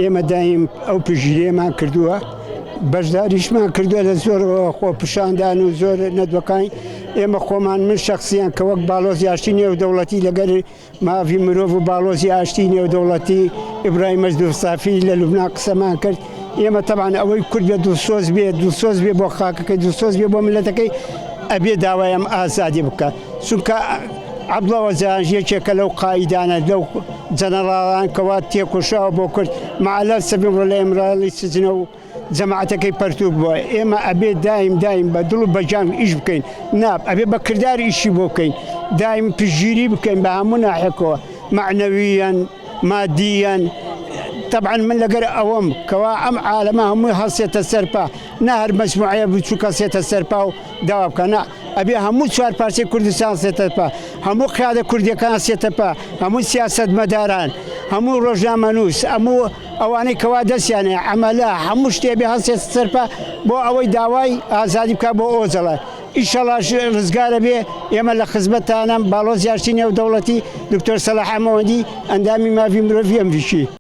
ئێمە دایم ئەو پشتگیریەمان کردووە، بەشداریشمان کردووە لە زۆر خۆپیشاندان و زۆر نەدوەکانی ئێمە خۆمان من شخصیان کە وەک باڵۆزی ئاشتی نێودەوڵەتی لەگەر مافی مرۆڤ و باڵۆزی ئاشتی نێودەوڵەتی ئیبراهیم مەجدوف سافی لە لوبنان قسەمان کرد ئێمە تەبعەن ئەوەی کورد بێ دڵسۆز بێ دڵسۆز بێ بۆ خاکەکەی دڵسۆز بێ بۆ ملەتەکەی ئەبێ داوای ئەم ئازادی بکات چونکە عەبدوڵا ئۆجالانش یەکێکە لەو قائیدانە لەو جەنەڕاڵان کەوا تێکۆشاوە بۆ کورد مەعەلەل سەبیم ڕۆ لە ئیمراڵی سجنە و جەماعەتەکەی پەرتوک بووە ئێمە ئەبێ دایم دایم بە دڵ و بە گیان ئیش بکەین نا ئەبێ بە کردار ئیشی بۆ بکەین دایم پشتگیری بکەین بە هەموو ناحێکەوە مەعنەویەن مادیەن تەبعەن من لەگەر ئەوەم کەوا ئەم عالەمە هەمووی هەڵسێتە سەرپا نا هەر مەجموعەیە بچووک هەڵسێتە سەرپا و داوا بکا نا ئەبێ هەموو چوارپارچەی کوردستان سێتە پا هەموو قیادە کوردیەکان سێتە پا هەموو سیاسەتمەداران هەموو ڕۆژنامەنووس هەموو ئەوانەی کەوا دەستیان هەیە عەمەلە هەموو شتێ بێ هەڵسێتە سەر پا بۆ ئەوەی داوای ئازادی بکا بۆ ئۆجەڵان ئیشەڵاش ڕزگارە بێ ئێمە لە خزمەتتانم باڵۆزی ئاشتی نێودەوڵەتی دکتۆر سەلاح ئەمەوەندی ئەندامی مافی مرۆڤی ئەمریکی.